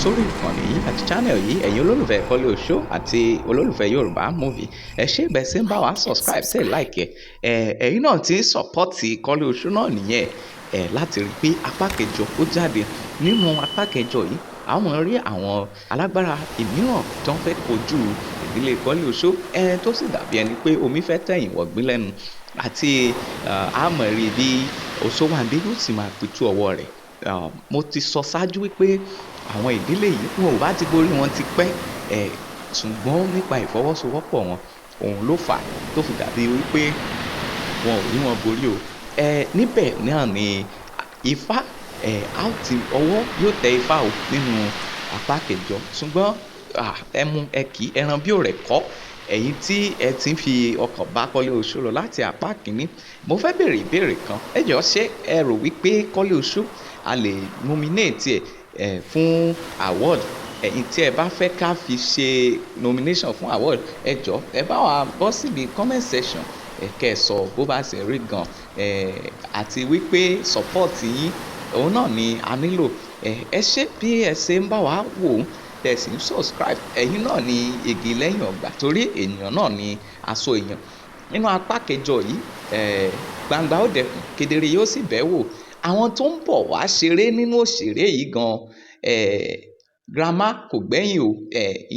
Sórí ìkànnì yìí àti channel yìí, ẹ̀yin olólùfẹ́ Kọ́lé Oṣó àti olólùfẹ́ Yorùbá movie, ẹ ṣé bẹ́ẹ̀ ṣe ń bá wa subscribe, tẹ̀ like ẹ. Ẹ̀yin náà ti ń support Kọ́lé Oṣó náà nìyẹn ẹ, láti rí i pé apá kẹjọ ó jáde. Nínú apá kẹjọ yìí, àwọn rí àwọn alágbára ìmíràn tó ń fẹ́ kojú ìdílé Kọ́lé Oṣó ẹ, tó sì dàbí ẹni pé omi fẹ́ tẹ̀yìn wọ̀gbìn lẹ́nu, àti àmọ́ rí bí Oṣówàndé yóò sì máa pitú ọwọ́ rẹ̀. Mo ti sọ ṣáájú wípé àwọn ìdílé yìí, wọn ò bá ti borí wọn ti pẹ́ ẹ̀, ṣùgbọ́n nípa ìfọwọ́sowọ́pọ̀ wọn, òun ló fà á tó fi dàbí wípé wọn ò rí wọn borí o. Ẹ níbẹ̀ náà ni Ifá ẹ á ti ọwọ́ yóò tẹ Ifá o nínú apá kẹjọ. Ṣùgbọ́n ẹ mú ẹ kì í ẹran bí òrẹ̀ kọ́. Ẹ̀yin tí ẹ ti ń fi ọkàn bá Kọ́lé Oṣó lọ láti apá kìíní, mo fẹ́ béèrè ìbéèrè kan. Ẹ jọ̀ọ́, ṣé ẹ rò wípé Kọ́lé Oṣó, a lè nominate ẹ̀ fún award? Ẹ̀yin tí ẹ bá fẹ́ ká fi ṣe nomination fún award, ẹ jọ̀ọ́, ẹ bá wa bọ́ síbi comment section, ẹ kẹ́ ẹ sọ bó bá ṣe rí gan ẹ, àti wípé support yín, òun náà ni a nílò. Ẹ ṣé bí ẹ ṣe ń bá wa wò ó, tẹ́ sì ń subscribe. Ẹ̀yin náà ni igi lẹ́yìn ọgbà, torí ènìyàn náà ni aṣọ èèyàn. Nínú apá kẹjọ yìí, gbangba ó dẹkùn, kedere yóò sì bẹ́ wò. Àwọn tó ń bọ̀ wá ṣeré nínú òṣèré yìí gan, grandma kò gbẹ́yìn o,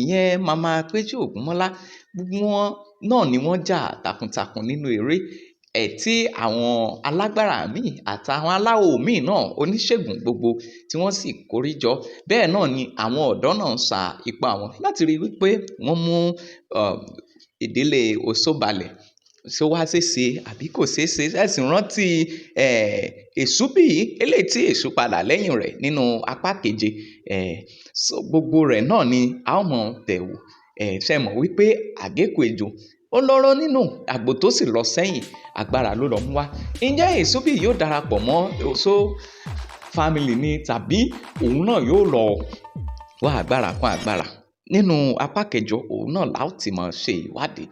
ìyẹn Mama Péjú Ògúnmọ́lá. Gbogbo wọn náà ni wọ́n jà takuntakun nínú eré ẹ̀, tí àwọn alágbára míì àtàwọn aláwo míì náà, oníṣègùn gbogbo, tí wọ́n sì kórí jọ. Bẹ́ẹ̀ náà ni àwọn ọ̀dọ́ náà ń sa ipá wọn láti rí wípé wọ́n mú ìdílé Oṣó balẹ̀. Ṣó wá ṣeéṣe àbí kò ṣeéṣe? Ẹ sì rántí Èṣùbìyí, eléyìí tí Èṣù padà lẹ́yìn rẹ̀ nínú apá keje. Gbogbo rẹ̀ náà ni a ó mọ̀ tẹ̀ wò. Ṣe mọ̀ wípé àgékù ejò ó lọ́rọ́ nínú àgbò tó sì lọ sẹ́yìn, agbára ló lọ mú wá. Ǹjẹ́ Èṣùbìyí yóò darapọ̀ mọ́ Oṣó family ni, tàbí òun náà yóò lọ wá agbára kún agbára? Nínú apá kẹjọ, òun náà la ó ti máa ṣe ìwádìí.